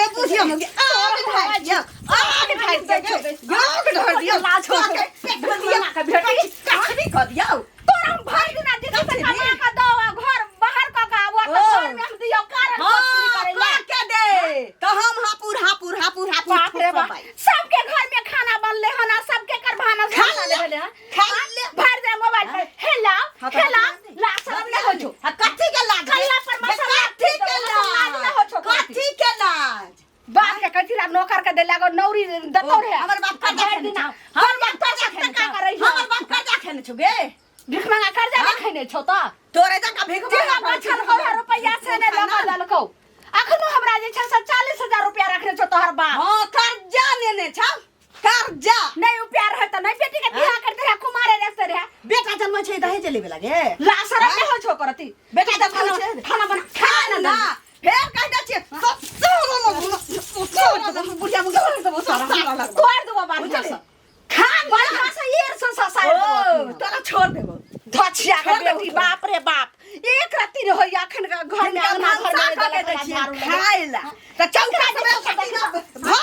गे बुझिया मगे आग ढार दियो, आग ढार दियो, आग ढार दियो। लाज हो के पेट में दियो, भेटी कछबी कऽ दियो। तोरा हम भरि दिना जे छै कमा के दो आ घर बाहर क के आबो त ओ। घर में हम दियो कारण हाँ, कथी करे ला। कऽ के दे तो हम हापुर हापुर हापुर हापुर बाप रे बाप, सबके घर में खाना बनले हन आ सबके कर भानस खा खाना ले, भेले हन। खा ले। भर दे मोबाइल पर हेलो हाँ, तो हेलो बतिया दे। ला शरम नहीं हो छो। आ कथी के लाज रे? कल्ला पर मसाला कथी के लाज लाज नहीं हो छो। कथी के लाज? बाप के कथी ला नौकर के दे लागो नौरी दतो रे। हमर बाप कर्जा भरि खेने दिना छौ। हमर बाप कर्जा कर्जा खेने का छौ। करै छौ? हमर बाप कर्जा खेने छौ गे। भीख मांगा कर्जा हाँ? नहीं खेने छौ त तोरे जकाँ भीख जेना मांगा बचल हो रुपैया से ने लगा ललकौ। अखनो हमरा जे छै से 40,000 रुपया रखने छौ तोहर बाप। हाँ, कर्जा नेने छौ, कर्जा। नहीं रुपया रहे त नहीं बेटी के बियाह करते रहे, कुमारे रखते रहे। बेटा जन्म छै दहेज लेबे लागे। ला शरम नहीं हो छौ करती। बेटा जन्म छै खाना बना, खाना ना फेर कह दै छियै ससुर बुढ़िया मुँह ससुर तोड़ देबो बाढ़िया से। खाना बढ़िया से एर से ससार ओ देबो। तोरा छोड़ देबो। धछिया के छोड़ देबो बेटी तोरा। बाप रे बाप, एक रत्ती रे होइया अखन के घर में हिनका अंगना घर भनसा में कऽ के दै देलक छियै झाड़ू लगे। खाय ला तऽ चौका से भर गाँव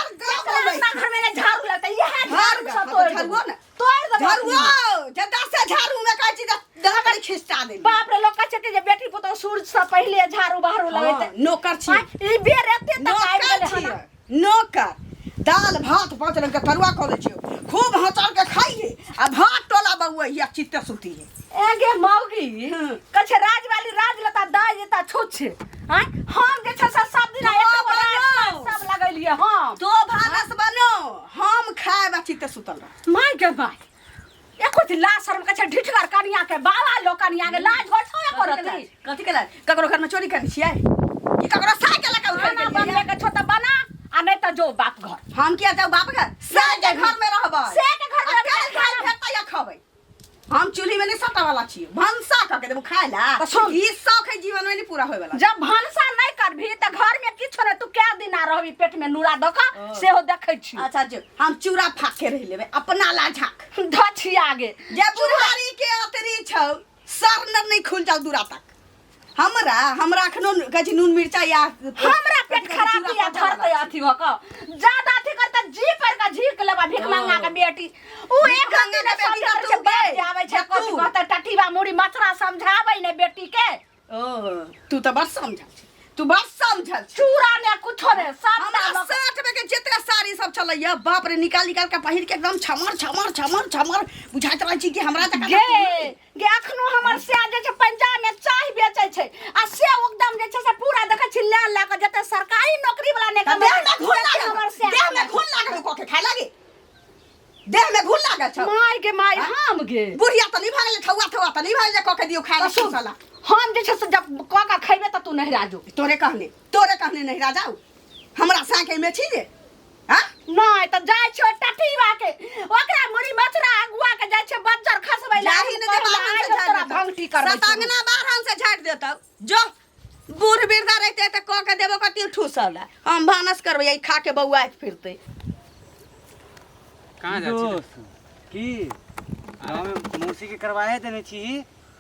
एकरा बोलै अंगना घर में ने झाड़ू लगतै, इएह भर झाड़ू गाँव, से हाँ तऽ तोड़ देबो। झाड़ुओ ने। तोड़ देबो। झाड़ुओ जे दसे झाड़ू में कहै छी तऽ दहकड़ी खिसटा देली। बाप रे, लोग कहै छै कि जे बेटी पुतोह सूरज से पहिले झाड़ू बहारू लगेतै। हाँ, नौकर छी। आँय, ई बेर एते तक आबि नौकर गेलै हन। छियै, नौकर। दाल भात पाँच रंग के तरुआ कऽ दै छियै, खूब हँचर के खाइए आ भात टोला बउआ या चित्ते सुतिए। ए गे मौगी, कहै छै राजवाली राज लता दाइ जेता छुच्छ। आँय, हम जे छै से सब दिना तो एते गो राज बनाओ। पाट सब लगेलियै हम। तो भानस बनो, हम खायब आ चित्ते सुतल रहब। माय गे my, एको दिन लाज शरम कहै छै ढिठगर कनिया के बाबा लोग कनिया के लाज होइ छौ एको कथी के रत्ती? लाज? कथी के लाज? ककरो घर में चोरी करै छियै कि ककरो साइकिल लऽ के उठै खाना बनबे के छौ तऽ बना आ नहीं तऽ जो बाप घर। हम किया जाऊ बाप घर? से के घर में रहबै। से के घर में आ रहबै, काल्हि खाइ खाना। फेर तैया खबै। हम चूल्ही में नहीं सटा वाला छियै, भनसा कऽ के देबो खाय ला। तऽ सुन। ई शौक है जीवन में नहीं पूरा होय वाला। जब भनसा नहीं करबी तऽ घर में किछो नहीं, तू कै दिन आ रहबी पेट में नूरा दऽ कऽ ओ। सेहो देखै छी। अच्छा जो हम चूड़ा फाक के रहि लेबै अपना ला झाक। धछिया गे। जे बुढ़ारी के अतरी छौ सर नर नहीं खुल जाओ दूरा तक। हमरा हमरा अखनो कहै छी नून मिर्चा या हमरा पेट खराब या धरते अथी भऽ कऽ ज्यादा अथी करते जी पर का झीक लेबा भीख मंगा के बेटी उ एक मंगा दिन के बेटी समझै तू छै बाप गे, जे आबै छै या कथी तू। कहतै टटीबा मुड़ी मचरा समझाबै ने बेटी के। ओ तू तऽ बड़ समझल छी, तू बड़ समझल छी। चूड़ा ने कुछो ने सब हमरा साठ में के जितना साड़ी सब चलैया बाप रे निकाल निकाल के पहिर के एकदम छमर छमर छमर छमर बुझाइत रहै छी कि हमरा जकाँ गे गे अखनो हमर से जे छै पंजाब में चाय बेचै छै आ से एकदम जे छै से पूरा देखै छी ले ले के जते सरकारी नौकरी वाला ने तऽ देह में घुन कमै हमर लागल से देह में घुन लागल कऽ के खाय लागी देह में घुन लागल छौ। माय गे my, हाँ? हम गे बुढ़िया तऽ नहि भऽ गेलै ठौआ ठौआ तऽ नहि भऽ गेलै कऽ के दियौ खाय तऽ ला सुन, साला। हम जे छै से जब कऽ के खैबे तऽ तू नहिरा जो। तोरे कहने नहिरा जाऊ हमरा साके में छी जे। हाँ? नहीं तो जाय छो टटीवा के ओकरा मुड़ी मचरा अगुआ के जाय छे बज्जर खसबै ला जाही ने दे बाहर से तोरा झाड़ देतौ। भंगटी करबै छौ। सतांगना बाहर से झाड़ देतौ जो बूढ़ बिरधा रहते त क के देबो कति ठूसल हम भानस करबै ई खा के बौआ फिरते। कहाँ जाइ छी? दोस्त की गाँव में मौसी के करवाए देने छी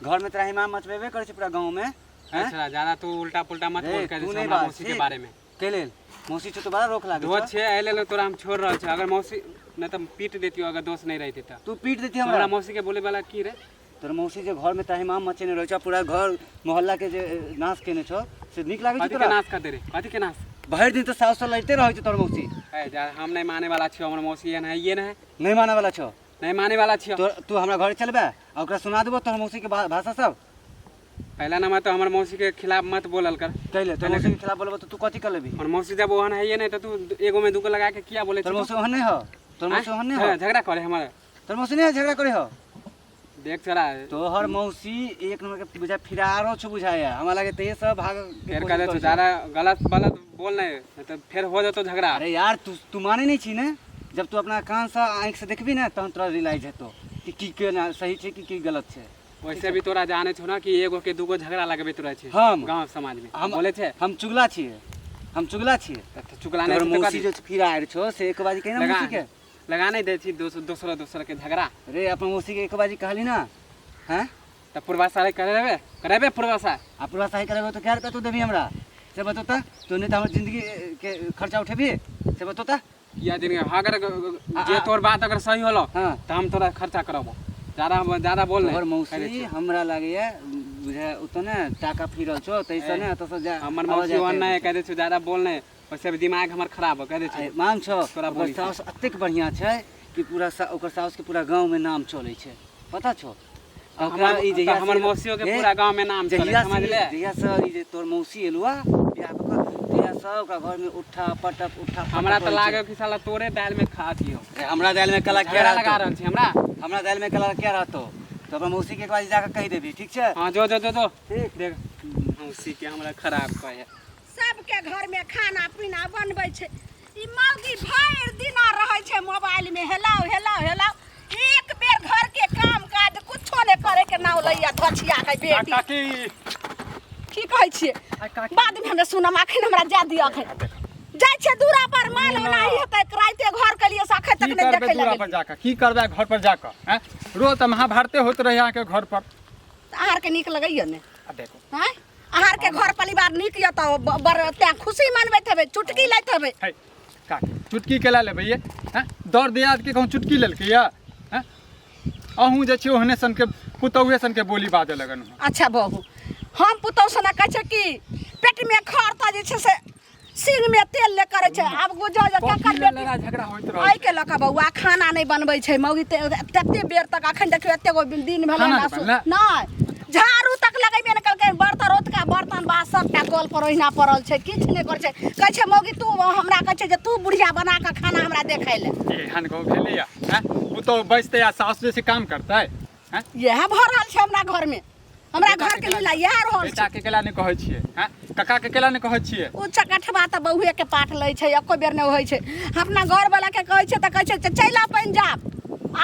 घर में तोरा हिमाम मचबेबे करै छै पूरा गाँव में। हैं? अच्छा ज्यादा तू उल्टा पुल्टा मत रे, बोल कर तू नहीं हमरा बाज, मौसी के ठीक? बारे में। के लेल मौसी छौ तो बड़ा रोक लागे दोस्त छौ। छे एहि लेल तोरा हम छोड़ रहल छी अगर मौसी नहीं तो पीट देतियो अगर दोस्त नहीं रहते तो। तू पीट देती हमरा हमरा। मौसी के बोले वाला की रे? तोर मौसी जे घर में ताहिमाम मचेने रहै छौ पूरा घर मोहल्ला के जे नाश केने छौ से नीक लागै छौ कथी के तोरा? नाश कर दे रे? कथी के नाश? भरि दिन तो साउस से लड़ते रहै छौ तोर मौसी। ए जा हम नहीं माने वाला छियो हमर मौसी एहन है ये नहीं। नहीं माने वाला छौ। नहीं माने वाला छियो। तू हमरा घर चलबे आ ओकरा सुना देबो तोहर मौसी के भाषा सब। पहला नंबर तो हमर मौसी के खिलाफ मत बोलल कर। कैले तोर मौसी के खिलाफ बोलबो तो तू कथी कर लेबी? हमर मौसी जब ओहन है नहीं तो तू एगो में दूगो लगा के किया बोले? तोर मौसी ओहन नहीं हो? तोर मौसी ओहन नहीं हो? झगड़ा करे हमर। तोर मौसी नहीं झगड़ा करे हो? देख चला तोहर मौसी एक नंबर के बुझा फिरारो छो बुझाया हमरा लगे ते सब भाग के फिर कोशिश कहले करै छौ। ज्यादा गलत बलत बोल नहीं तो फिर हो जतो झगड़ा। अरे यार तू माने नहीं छी ने जब तू अपना कान से आँख से देखबी ने तहन तोरा रियलाइज हेतो कि की केना सही छै कि की गलत छै। वैसे भी तोरा जाने छो ना कि एगो के दूगो झगड़ा लगबैत रहै छै हम? गांव समाज में। हम बोले छै? हम चुगला छियै, हम चुगला छियै। त चुगला नहीं तोहर छै त मौसी कथी? जे फिरार छो से एक बाजी कही ना लगा मौसी के? लगा नहीं दै छी दोसरो दोसर के झगड़ा। रे अपन मौसी के एक बाजी कहली ना? हैं? त पूर्वा सारे करेबे? करेबे पूर्वा सारे? आ पूर्वा सारे करेबे त कै रुपया तू देबी हमरा? से बतो तऽ तू नहि तऽ हमर जिंदगी के खर्चा उठेबही से बतो तऽ या दिन अगर जे तोर बात अगर सही होलो हाँ। तऽ हम तोरा खर्चा करबो ज्यादा ज्यादा बोल तोहर नहीं मौसी हमरा लागैया बुझाय ओतऽ ने टाका फिरल छौ ताहिसँ ने एतऽसँ जा हमर आवाज मौसी ओहन आते नहीं कह दै छौ ज्यादा बोल नहीं वैसे भी दिमाग हमर खराब हो कह दै आइ छौ मान छौ तोरा ओकर बोली साउस एतेक बढ़िआँ छै कि पूरा ओकर साउसके पूरा गाँवमे नाम चलै छै पता छौ आ ओकरा हमर ई जहिया तऽ हमर से- मौसियो के हे, पूरा गाँव में नाम चले जहिया समझ से ले जहिया से ई जे तोर मौसी एलुआ बियाह कऽ कऽ तहिया से ओकरा घरमे उठा पटक उठा पटक हमरा तऽ होइ छै। लागे कि साला तोरे दालि में खा दियो ए, हमरा दालि में कला किया झगड़ा लगा रहतो रहल छी हमरा हमरा दालि में कला किया रहतो तो अपना मौसी के एक बार जाके कहि देबही ठीक छै हाँ जो जो जो जो ठीक। देख मौसी के हमरा खराब कहे सबके घर में खाना पीना बनबै छै ई मौगी भरि दिना रहै छै मोबाइल में हेलाउ हेलाउ हेलाउ एक बेर घर के काम काज कुछो नहि करे के नाम लैया धछिया के बेटी काकी की कहै छियै बाद में हमरा सुनम अखन हमरा जा दिअ अखन जाइ छियै दूरा पर माल ओनाही हेतै राइते घर के लिए से अखन तक की नहि करबै देखै दूरा लए पर जाकऽ की करबै घर पर जाकऽ हैं रोज तऽ महाभारते होइत रहै अहाँके घर पर अहाँ आरके नीक लगैया ने आ देखो आँय अहाँ आरके घर परिवार नीक यऽ तऽ बड़ तेँ खुशी मनबैत हेबै चुटकी लैत हेबै है काकी चुटकी केला लेबै ये हैं दर दियाद के कहूँ चुटकी लेलकै ये हैं अहूँ जे छी ओहने सनके पुतहुए सनके बोली बाजऽ लगन हँ अच्छा बहू हम पुतहु सना कहै छै कि पेटमे खर तऽ जे छै से सिंहमे तेल ले करै छै आब बुझो जे कथी केकर लेल बेटी लड़ाइ झगड़ा होइत रहै एहिके लऽ कऽ बौआ खाना नहि बनबै छै मौगी तते बेर तक अखन देखियौ एते गो दिन भेलै खाना हमरा नहि बनलै? नहि झाड़ू तक लगेबे नहि केलकै बर्तन रतुका बर्तन बात सबटा कल पर ओहिना पड़ल छै किछु नहि करै छै कहै छै मौगी तू हमरा कहै छै जे तू बुढ़िया बना कऽ खाना हमरा देखै लए एहन गाँव भेलैया हैं पुतहु बैसतै आ सासु जे छै काम करतै हैं इएह भऽ रहल छै हमरा घरमे हमरा बेटा घर के के केला लीला इएह रहल छै बेटा के केला नहि कहै छियै हैं काका के केला नहि कहै छियै ओ चकठबा तऽ बहुए के पाठ लै छै एको बेर नहि होइ छै अपना घरवला के कहै छै तऽ कहै छै चलि आ पंजाब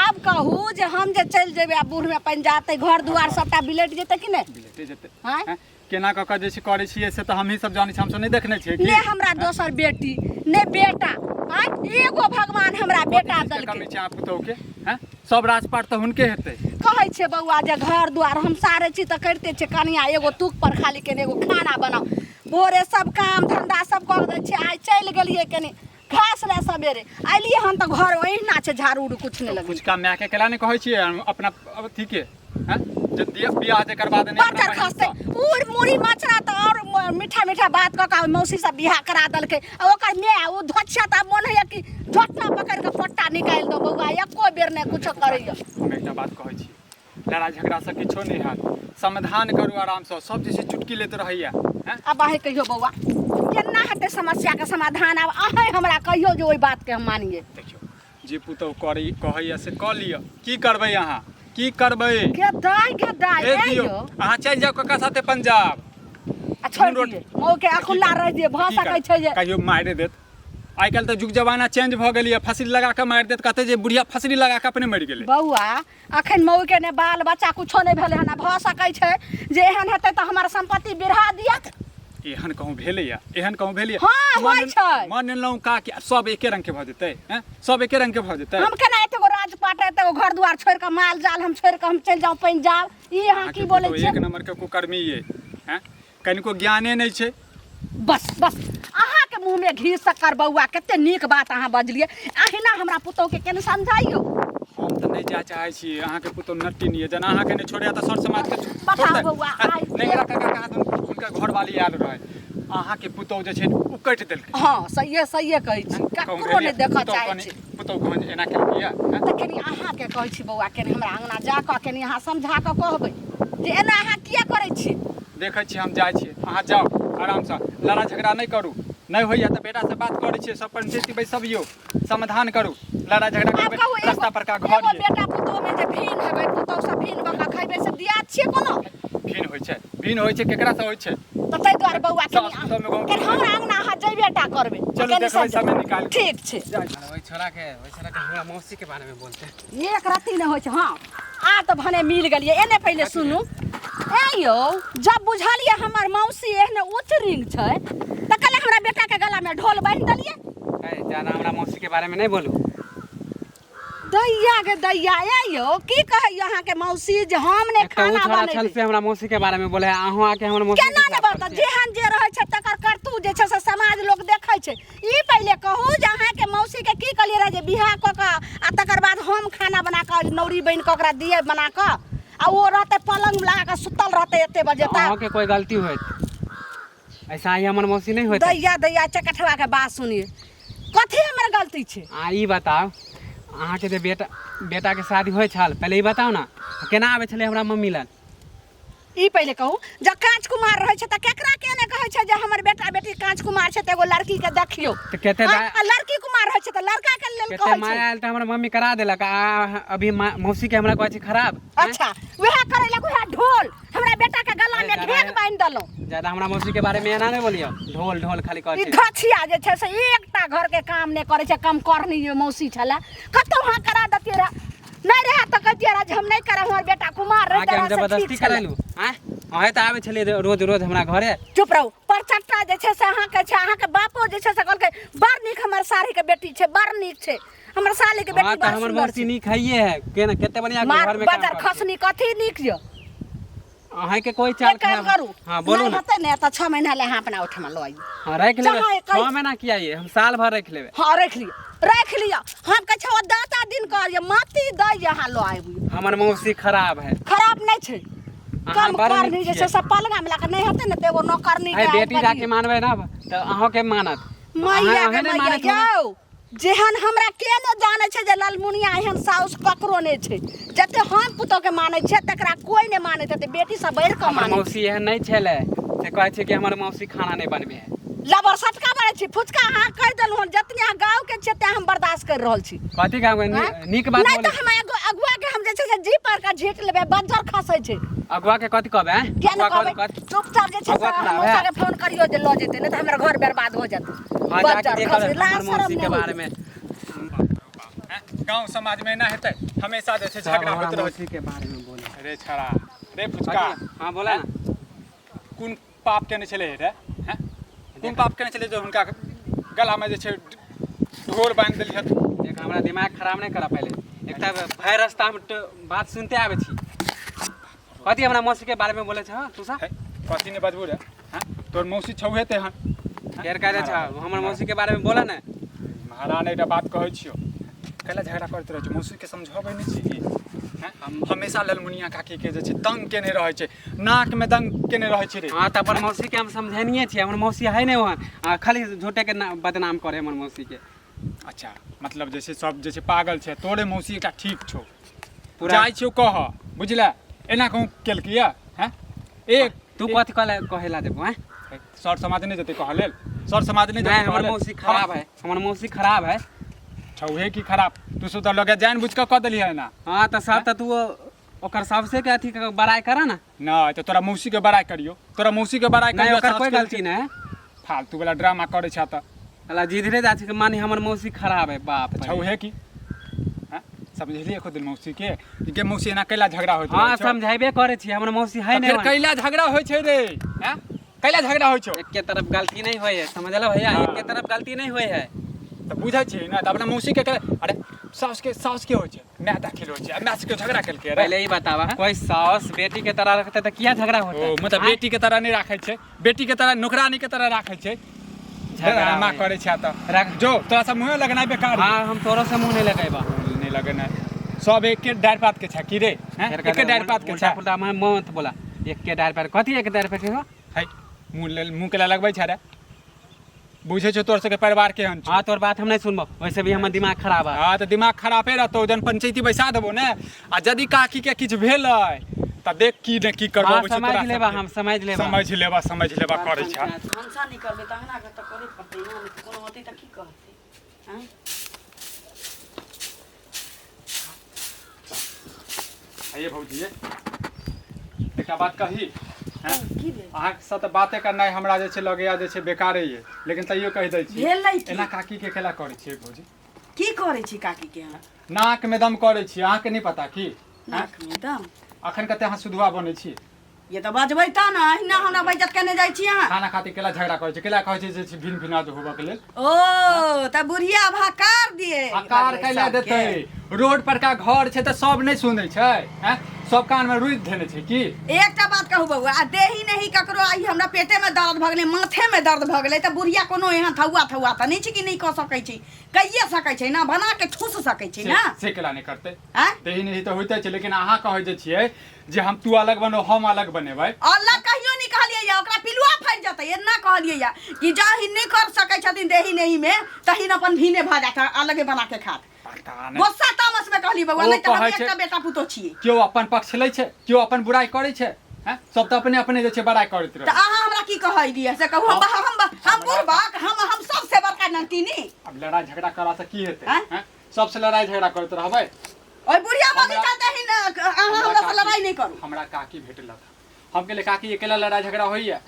आब कहू जे हम जे चलि जेबै आ बूढ़मे पंजाब तऽ घर दुआर सबटा बिलटि जेतै कि नहि बिलटे जेतै आँय? हैं? केना कऽ कऽ जे छै करै छियै से तऽ हमही सब जानै छियै हमसब नहि देखने छियै की ने हमरा दोसर बेटी ने बेटा आँय एगो भगवान हमरा बेटा कथी चीजके देलकै कमी छै अहाँ पुतोहु के हैं सब राजपाट तऽ हुनके हेतै कहै छियै बौआ जे घर दुआर हम सारे छी तऽ करिते छियै कनिया एगो तुक पर खाली केने एगो खाना बनाउ भोरे सब काम धंधा सब कऽ दै छियै आइ चलि गेलियै कनि घास लए सवेरे अयलियै हन तऽ घर ओहिना छै झाड़ू उड़ू किछु नहि लगै कुछ काम मायके केला नहि कहै छियै हम अपना अथीके हैं जे बियाह जेकर बाद नहि बड़ खसतै उड़ मुड़ी मचरा तऽ आओर मीठा मीठा बात कऽ कऽ मौसी सब बियाह करा देलकै आ ओकर माय ओ धोछिया तऽ आब मोन होइए कि झोटा पकड़ि कऽ पट्टा निकालि दो बौआ एको बेर नहि कुछो करैए हम एकटा बात कहै छी लड़ाइ झगड़ासँ किछो नहि हैत समाधान करू आरामसँ सब जे छै चुटकी लैत रहैया हैं आब अहीं कहियौ बौआ केना हेतै समस्याके समाधान आब अहीं हमरा कहियौ जे ओहि बातके हम मानियै देखियौ जे पुतहु करै कहैया से कऽ लिअ की करबै अहाँ की करबै गे दाइ गे दाइ भेज ए दियौ यौ अहाँ चलि जाउ कका साथे पंजाब आ छोड़ि रोटी- दियै मौके अखुल्ला रहि दियै भऽ की सकै करबै? छै जे कहियो मारि देत आइ काल्हि तऽ जुग जमाना चेंज भऽ गेलैए फसरी लगा कऽ मारि देत कहतै जे बुढ़िया फसरी लगा कऽ अपने मरि गेलै बौआ अखन मौके ने बाल बच्चा कुछो नहि भेलै हन आ भऽ सकै छै जे एहन हेतै तऽ हमर सम्पत्ति बिढ़ा दिअ एहन कहूँ भेलैया एहन कहूँ भेलैया हाँ, होइ छै। मान लेलहुँ का कि सब एके रंग के भऽ जेतै हैं सब एके रंग के भऽ जेतै हम केना एते गो राजपाट एते गो घर दुआर छोड़ि कऽ माल जाल हम छोड़ि कऽ हम चलि जाउ पंजाब ई अहाँ की अहाँके बोलै पुतोहु छियै एक नंबर के कुकर्मी ये हैं कनिको ज्ञाने नहि छै बस बस अहाँके मुँहमे घी शक्कर बौआ कते नीक बात अहाँ बजलियै अहिना हमरा पुतोहुके केना समझाइयो हम तऽ नहि जाय चाहै छी अहाँके पुतोहु नट्टी नहि जेना अहाँके नहि छोड़ैया तऽ सर समाजके बताउ छोड़तै बौआ, आइ नेंगरा काका कहाँ दुन हुनकर घरवाली आयल रहै अहाँके पुतोहु जे छै उकटि देलकै हँ सहिए सहिए कहै छी कहूँ ककरो नहि भेलियै? देखऽ पुतोहु चाहै कनि छी पुतोहु कहन जे एना केलकै या हैं? तऽ कनि अहाँके कहै छी बौआ कनि हमरा अङ्गना जा कऽ कनि अहाँ समझा कऽ कहबै जे एना अहाँ किया करै छी देखै छी हम जाइ छी अहाँ जाउ आरामसँ लड़ाइ झगड़ा नहि करू नहि होइए तऽ बेटासँ बात करै छियै सब पंचायती बैसबियौ समाधान करू लड़ाइ झगड़ा आब करबै कहू एगो रास्ता पर का घर एगो ये बेटा पुतोह में जे भिन हेबै पुतोह से भिन भऽ कऽ खैबै से दियाद छियै कोनो भिन होइ छै भिन होइ छै केकरासँ होइ छै तऽ ताहि दुआरे बौआ कनि सास पुतोह मे कनि हमरा अङ्गना अहाँ जयबे टा करबै चलू कनि देखबै समझ- समय निकालि कऽ। ठीक छै जाइ छी। ओहि छोड़ा के हमरा मौसी के बारे में बोलते एक रत्ती नहि होइ छै हँ आब तऽ भने मिल गेलियै एने पहिले सुनू ए यौ जब बुझलियै हमर मौसी एहने उच्च रिंग छै तऽ कहले हमरा बेटाके गलामे ढोल बान्हि देलियै ए, ज्यादा हमरा मौसी के बारे में नहीं बोलू दैया के दैया, ए यौ की कहैया अहाँके मौसी जे हम ने एक तऽ ओ खाना छोड़ा छल बनेबै से हमरा मौसी के बारे में बोले है, अहूँ आके हमर मौसी के केना नहि खिलाफ बजतै? करै छियै। जेहन जे रहै छै तकर करतूत जे छै से समाज लोक देखै छै। ई पहिले कहू जे अहाँके मौसीके की कहलियै रहए जे बियाह कऽ कऽ आ तकर बाद हम खाना बना कऽ नौरी बनि कऽ ओकरा दियै बना कऽ, आ ओ रहतै पलङ्ग लगा कऽ सुतल रहतै एते बजे तक। अहाँके कोइ गलती होइत ऐसा ही हमर मौसी नहीं होइत। दैया दैया चकठवा के बात सुनिए, कथी हमर गलती छै? आ ई बताउ अहाँके जे बेटा बेटाके शादी होइ छल, पहिले ई बताउ ने केना आबै छलै हमरा मम्मी लग? ई पहिले कहू जब काँच कुमार रहै छै तऽ केकरा के ने कहै छै जे हमर बेटा बेटी काँच कुमार छै तऽ एगो लड़की के देखियौ। तऽ कते आ लड़की कुमार रहै छै तऽ लड़का के लेल कते कहै छै। माया आयल तऽ हमर मम्मी करा देलक, आ अभी मौसी के हमरा कहै छै खराब। अच्छा वएह करै लए वएह ढोल हमरा बेटा के गला में ए, ढेक बान्हि देलहुँ। ज्यादा हमरा मौसी के बारे में एना नहीं बोलियो, ढोल ढोल खाली कहै ई छै। धछिया जे छै से एकटा घर के काम नहि करै छै, कम करनी जे मौसी छलै कतौ अहाँ करा देतियै रहए, नहि रहए तऽ कहतियै रहए जे हम नहि करब, हमर बेटा कुमार अहाँके रहितै हम रहए से जबरदस्ती ठीक छलै। करेलहुँ आँय? अहें तऽ आबै छलियै रोज रोज हमरा घरे। चुप रहू। परचट्टा जे छै से अहाँके छै, अहाँके बापो जे छै से कहलकै बड़ नीक हमर साढ़ीके बेटी छै, बड़ नीक छै हमर साली के बेटी, हाँ, तऽ बड़ हमर सुंदर मौसी छै। नीक हइए है, केना कते बढ़िया मार घर में काम बजर करै छै। खसनी कथी नीक यऽ? अहाँके कोई चाल एक काम खराब करू, हाँ बोलू नहि ना। हेतै ने तऽ 6 महीना ले अहाँ अपना ओहिठमा लऽ आइयौ। हाँ राखि लेबै। चाहे कहि- 6 महीना किया ये, हम साल भर राखि लेबै। हाँ राखि लिअ, राखि लिअ, हम कहै छियै दाता दिन कहलियै माटी दै जे अहाँ लऽ आबि। हमर मौसी खराब है। खराब नहि छै, अहाँ कम बड़ नीक करनी जे छियै। छै से पलंगा मिला कऽ नहि हेतै ने तऽ एगो नौकरनी है के बेटी आबि जाके मानबै ना तऽ अहाँके मानत। मैया अहाँ के नहि मैया मानैत होबै। यौ, जेहन हमरा के ने जानै छै जे ललमुनिया एहन साउस ककरो नहि छै, जते हम पुतोहके मानै छियै तकरा कोइ नहि मानैत हेतै, बेटी सब बढ़ि कऽ हमर मानै छै। मौसी एहन नहि छलै से कहै छै कि हमर मौसी खाना नहि बनबै है। लबर सटका बनै छी फुचका अहाँ कहि देलहुँ हन, जतने अहाँ गाँवके छियै तेँ हम बर्दाश्त करि रहल छी। कथी गाँव के? आँय? नीक बात नहि बोलै तऽ हम अगुआ के हम जे छै से जी पर के झीट लेबै, बज्जर खसै छै। अगुआ के कथी कहबै, आँय? किया नहि अगुआ कहबै? कथी? चुपचाप जे छै से अगुआ खराब हम मौसा है। के फोन करियौ जे लऽ जेतै, नहि तऽ हमर घर बर्बाद हो जेतै। हाँ, जाके बज्जर देखल खसै, लाज हमर शरम मौसी नहि के होइ बारे में। गांव समाज में एना हेतै, हमेशा जे छै सब झगड़ा हमरा होइत रहै मौसी के बारे में बोले। छै। रे छड़ा रे फुचका। हाँ बोला ना। कोन पाप केने छलै रे? हैं? कोन पाप केने छलै जे हुनका गला में जे छै ढोर बान्हि देलियै? देख हमरा दिमाग खराब नहीं करा, पहले एकटा भाई रास्ता हम बात सुनते आबै छी, कथी हमरा मौसी के बारे में बोले छ तू सब? है, कथी नहि बजबू रे? हैं? तोर मौसी छौहे तेहन। फेर कह छ हमर मौसी के बारे में बोला ना। महारानी एकटा बात कहै छियौ, कैला झगड़ा करैत रहै छै? मौसीके समझबै नहि छी की? हैं? हमेशा ललमुनिया काकीके जे छै तंग केने रहै छै, नाकमे दंग केने रहै छै रे। हाँ तऽ अपन मौसी के हम समझेनिए छियै, हमर मौसी है नहीं वहाँ, आ खाली झूठे के बदनाम करे हमर मौसी के। अच्छा मतलब जे छै सब जे छै पागल छै, तोरे मौसी एकटा ठीक छौ। पूरा जाइ छियौ कह, बुझले? एना कहूँ केलकै यऽ? हैं? एक तू कथी कहले कहेला देबो? हैं? सर समाज नहि जेतै कहऽ लेल, सर समाज नहि नहीं जेतै हमर कहऽ लेल। मौसी खराब है, हमर मौसी खराब है। छौहे की खराब? तू सब तऽ लगे जानि बुझि कऽ कऽ देलियै एना। हाँ तऽ सब तऽ तू ओकर सबसे के अथी के बड़ाई करा ना। नहि तऽ तोरा मौसी के बड़ाई करियौ, तोरा मौसी के बड़ाई नहीं करियौ। ओकर सास कोई के गलती नहीं है। फालतू वाला ड्रामा करै छै तऽ। अला जिधरे जा छै के मानी हमर मौसी खराब है, बाप रे। छौहे की? हैं? समझलियै एको दिन मौसी के कि गे मौसी एना कैला झगड़ा होइत हाँ रहै छौ? समझेबे करै छी, हमर मौसी है तऽ नहीं फेर वहाँ। कैला झगड़ा होइ छै रे? हैं? कैला झगड़ा होइ छौ? एक के तरफ गलती नहीं होय है, समझल भैया? हाँ। एक के तरफ गलती नहीं होय है। तऽ बुझै छी ने तऽ अपना मौसी के अरे साउस के, साउस के होइ छै माय दाखिल होइ छै, आ माय से झगड़ा केलकै रे। पहले ही बतावा, कोई सास बेटी के तरह रखते तऽ किया झगड़ा होता? ओ मतलब बेटी के तरह नहि राखै छै, बेटी के तरह नौकरानी के तरह राखै छै। झगड़ा ड्रामा होय। करै छै तऽ रख। जो तोरा सब मुँहे लगनाइ बेकार। हाँ हम तोरो से मुँह नहीं लगेबा। नहि लगेनाइ। सब एके डारि पात के छै की रे? हैं? फेर एके डारि पात के उल्टा छै। पुल्टा हमर मत बोला, एक के डारि पर कथी एक डारि पर के हो? है मुँह लेल मुँह के लगबै छै रे? बुझै छौ तोर सबके परिवार केहन छौ? हाँ तोर बात हम नहीं सुनबो, वैसे भी हमर दिमाग खराब है। हाँ तऽ दिमाग खराबे रहतौ, जहन पंचायती बैसा देबो ने आ यदि काकी के किछु भेलै तऽ देख की ने की करबो। हाँ, छै समझ तोरा लेबा, सबके। हम समझ लेबा। समझ लेबा, समझ लेबा करै छै। भनसा नहि करबै तऽ अंगना घर तऽ करे पड़तै ने, नहि तऽ कोनो होतै तऽ की कहतै? आँय? आइए भौजी, एकटा बात कही? हैं? की भेल? अहाँके साथ बाते करनाइ हमरा जे छै लगैया जे छै बेकारे ये, लेकिन तैयो कहि दै छी। भेलै की? एना काकी के केला करै छियै भौजी? की करै छी काकी के अहाँ? नाक में दम करै छी, अहाँके नहि पता की? नाक में दम? अखन कते अहाँ सुधुआ बनै छी। ये तऽ बजबै तऽ ने, अहिना हमरा बेइज्जत केने जाइ छी अहाँ। खाना खातिर केला झगड़ा करै छी, केला कहै छी जे भिन भिना होबऽ के लेल? ओ तऽ बुढ़िया भकार दिए। हकार कैला देतै? रोड पर का घर छै तऽ सब नहि सुनै छै हैं सब कानमे रुकि धेने छै की। एकटा बात कहू बौआ, आ देही नहीं ककरो आई हमरा पेटे में दर्द भऽ गेलै, माथे में दर्द भऽ गेलै, तऽ बुढ़िया कोनो एहन थौआ थौआ तऽ नहि छै कि नहि कऽ सकै छै, कहिए सकै छै ने, बना के ठूस सकै छै ने। से केला नहि करतै? आँय? देही नहीं तऽ होइते छै, लेकिन अहाँ कहै जे छियै जे हम तू अलग बनो हम अलग बनेबै। अलग कहियो नहि कहलियै या, ओकरा पिलुआ फड़ि जेतै एना कहलियै या कि जहिन नहि कर सकै छथिन देही नहीं में तहिन अपन भीने भऽ जात, अलगे बना के खात। पता नहि। गुस्सा तामस में कहली बौआ, ओ नहीं तऽ हम कहै छै- एकटा बेटा पुतोह छियै। केओ अपन पक्ष लै छै, केओ अपन बुराइ करै छै, हैं सब तऽ अपने अपने जे छै बड़ाइ करैत तऽ रहै। अहाँ हमरा की कहै दियै से कहू? हम हम हम बुढ़बक हम सबसे बड़का ननतीनी। आब लड़ाइ झगड़ा करासँ की हेतै? आँय? हैं सबसँ लड़ाइ झगड़ा करैत रहबै? ओहि बुढ़िया मौगी हमरा- चलते ही न अहाँ हमरा से लड़ाई नहीं करू। हमरा काकी भेटल हम कहलियै काकी अकेला लड़ाइ झगड़ा होइए,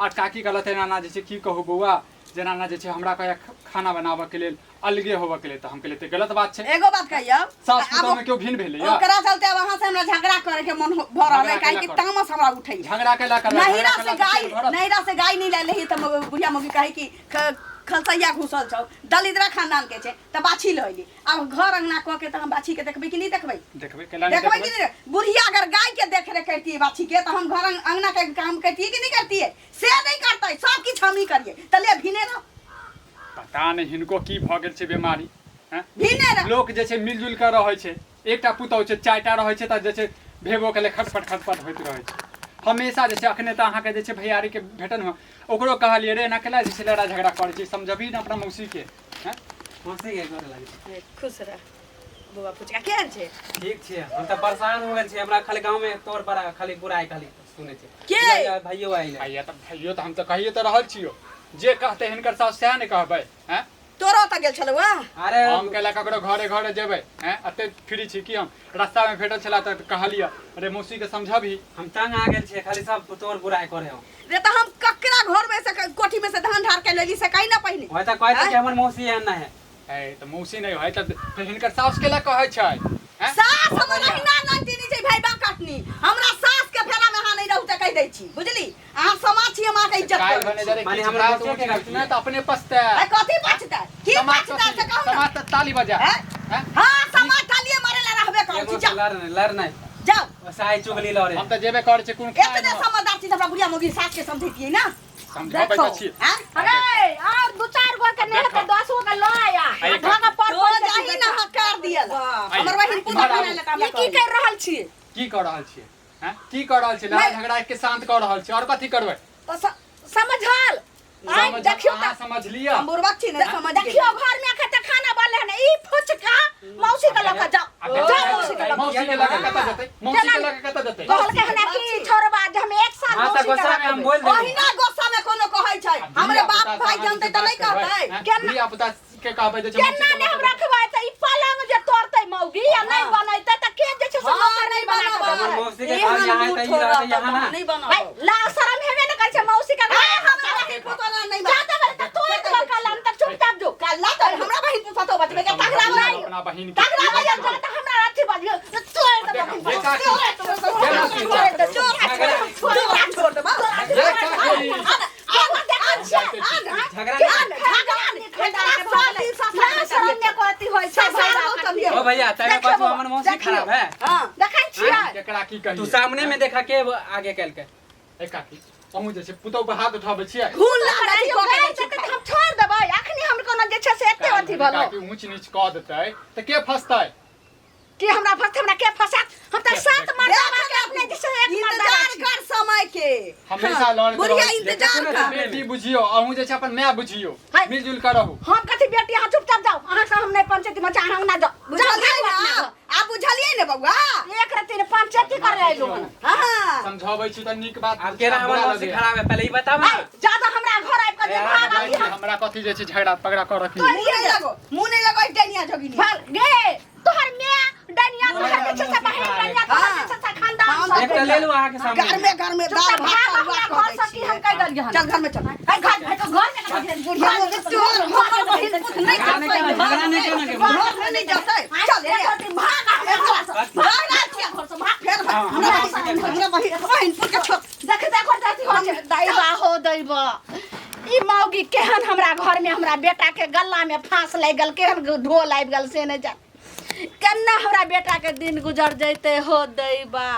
आओर काकी कहलथि एना एना जे छै की कहू बौआ, जेना एना जे छै हमरा कहैया खाना बनाबऽके लेल अलगे होबऽके लेल, तऽ हम कहलियै तऽ गलत बात छै। एगो बात कहियौ, सास आब पुतोहमे केओ भिन्न भेलैया? ओकरा चलते अब अहाँ से हमरा झगड़ा करे के मन भऽ रहल है, झगड़ा काहे कि केला करू? तामस हमरा उठैया। झगड़ा केला करबै? नहिरा झगड़ा से केला से गाय पेट भरत? नहिरा से गाय नहीं लाइले ही तऽ बुढ़िया मौगी कहे कि खलसैया घुसल छौ, दलिद्रा खानदान के छै, तऽ बाछी लऽ अयली। आब घर अंगना कऽ के तऽ हम बाछी के देखबै कि नहीं देखबै? देखबै, केला नहि देखबै कि देखबै? नहीं? बुढ़िया अगर गाय के देख रेख करती बाछी के तऽ हम घर अंगना के काम करती कि नहीं करती? से नहीं करते, सब किछु हम ही करिए, तऽ ले भिने रह। पता नहि हिनको की भऽ गेल छै बेमारी, हैं? भिने रह। लोक जे छै मिलजुल कऽ रहै छै, एकटा पुतहु छै, चारिटा रहै छै तऽ जे छै भेबो के खटपट खटपट होइत रहै छै हमेशा। जे छै अखने तऽ अहाँके जे छै भैयारीके भेटल हँ, ओकरो कहलियै रे एना केला जे छै लड़ाइ झगड़ा करै छै, समझबही ने अपना मौसीके, हैं? मौसी के गोर लागै छै। खुश रह बौआ पुचका, केहन छै? ठीक छै, हम तऽ परेशान हो गेल छी, हमरा खाली गाँव में तोर बड़ा खाली बुराइ खाली सुनै छै। के? भैयो आइल। भैया तऽ भैयो तऽ हम तऽ कहिए तऽ रहल छियौ, जे कहतै हिनकर सास सएह ने कहबै, हैं? तोरो ओतऽ गेल छलौ आ? अरे हम केला ककरो घरे घरे जेबै, हैं? एते फ्री छी कि हम? रास्तामे भेटल छला तऽ कहलियै अरे मौसीके समझबही। हम तंग आ गेल छियै, खाली सब तोर बुराइ करे हो। रे तऽ हम ककरा घर में से कोठी में से धान ढार के लेली से कहीं ना पहिने। वही तऽ कहै छै आँय? कि हमर मौसी एहन नहि है। है तऽ मौसी नहि है तऽ फेर हिनकर सास केला कहै छै, हैं? सास हमर अहिना ननदिनी छै भाई बा कटनी, हमरा सास के फेरा में अहाँ नहीं रहू तऽ कहि दै छी, बुझली? अहाँ समाज छी, हम अहाँके इज्जत काल्हि करै भने छी। जरे माने किछु हमरा हैत, मौसियो के ऊँच गलती नीच है। तऽ अपने पछतै। अरे कथी पछतै, की समाज पछतै से कथी? कहू ना। समाज तऽ ताली बजा, हैं? हैं? हाँ समाज तालिए मारे ला रहबे करै एगो छी। जाओ लड़ नहि लड़ नहि, जाओ। साई चुगली लड़े। हम तऽ जेबे करै छी कोनो खाय एतने न। समझदार छी तऽ हमरा बुढ़िया मौगी सास के समझैतियै ना। समझबै तऽ छी। आँय? अरे और दू चार गो के नहीं देखो। तो 10 गो के ल आया आई आ ढंग पर तो पर जाही ना हकार दियल आई, हमर बहिन पूजा इम्हर आबू। बनाय लए ई की कर रहल छी? की कऽ रहल छियै, हैं? की कऽ रहल छियै? लड़ाइ झगड़ा के शांत कऽ रहल छियै, आओर कथी करबै? तो समझल आइ समझ- देखियौ अहाँ तऽ समझ लिअ। हम बुड़बक छी ने समझ गेलियै। देखियौ घर में अखन तक खाना बनले हन, ई फुचका मौसी के लऽ के जाओ, आ देखियौ, जाओ मौसी के लऽ के। मौसी के लऽ के कतऽ जेतै? मौसी के लऽ के कतऽ जेतै? कहलकै हन कि छोड़बा जे हम एक साल हाँ, तऽ मौसी के गुस्सा में हम रखबै। बोल देबै। ओहिना गुस्सा में कोनो कहै छै, हमरे बाप भाई जानतै तऽ नहि कहतै? केना- धिया पुता के कहबै जे मौसी केना के नहि लऽ हम के रखबै तऽ ई पलंग जे तोड़तै मौगी आ नहि बनैतै तऽ के जे छै से हाँ, नौकर नहि नहि बना के बनाबै। देबै? हमर मौसी के एहन घर यहाँ है तऽ ई मुँह रहतै ठोरत यहाँ ना। नहि बनाब। भाई लाज शरम हेबे ने करै छै मौसी के घर। हमरा बहिन पुतोह नहि जा देबै तऽ तोड़ देबै कलम तऽ चुपचाप जो। कल्ला तऽ हमरा बहिन पुतोह बचबै के तगड़ा समझाउ बनाइ। अपना बहिन के। तगड़ा जा बजा। तऽ हमरा अथी बजियौ तोड़ देबै। देखो, ये काकी। छोड़ देबै। ये काकी। झगड़ा नहीं। ओ भैया तै कहू हमर मौसी खराब है। देखै छियै। केकरा की कहियै? तू सामने में देखा के आगे कल के। ए काकी, अहूँ जे छै पुतहु पर हाथ उठाबै छियै। खून लागै छै, कऽ के दै तऽ छै। हम छोड़ देबै अखनी, हम कोनो जे छै से एते अथी भेलौ। काकी ऊँच नीच कऽ देतै तऽ के फसतै? कि हमरा फस हमरा के फसात? हम तऽ सात मर्दाबा के अपने जे छै एक मर्दाबा इंतजार छी। कर समय के। हमेशा लड़ैत बुढ़िया रहै छियै। इंतजार कर। बेटी बुझियौ, अहूँ जे छै अपन माय बुझियौ, हाय। मिलजुल कऽ रहू। हम कथी बेटी? अहाँ चुपचाप जाउ, अहाँ से हम नहि पंचायती में, अहाँ ना जाउ। बुझलियै जाउ ने अपना घर। आब? बुझलियै ने बौआ? एक रत्ती ने पंचायती करे अयलहुँ हन। हाँ। समझाबै छी तऽ नीक बात। आब केना हमर बुरा मौसी लगैया। खराब है, पहले ई बताब ना। ऐ, ज्यादा हमरा घर आबि कऽ जे भाग जाइ आबी छी, हमरा कथी जे छै झगड़ा पगड़ा कऽ रखी। मुँह नहि लगो, मुँह नहि लगो डनिया जोगिनी। भाग गे, तोहर my डनिया, तोहर जे छै से बहिन डनिया, तोहर जे छै से खानदान हम सब एक तऽ ले लू अहाँके सामने। घर में घर में दाल चुपचाप भात भाग तरुआ हमरा कऽ घर दै से की छियै। हम कहि देलियै हन। चल घर में चल। ऐ, घर घर में बुढ़िया मोगी तोर हमर बहिन पुत नहि झगड़ा नहि करना, झगड़ा नहि करना के। घर में नहि जतै, चल ए भाग हमरा घर से। भाग ना छियै घर से भाग। फेर भाग। हमरा बहिन हमरा बहिन बहिन पुत के छोड़। देख देख देख देख, दैबा हो दैबा, ई मौगी केहन हमरा घर में हमरा बेटा के गला में फांस लागि गेल, केहन ढोल आबि गेल से नहि जान। केना हमरा बेटा के दिन गुजर जैते हो दैबा।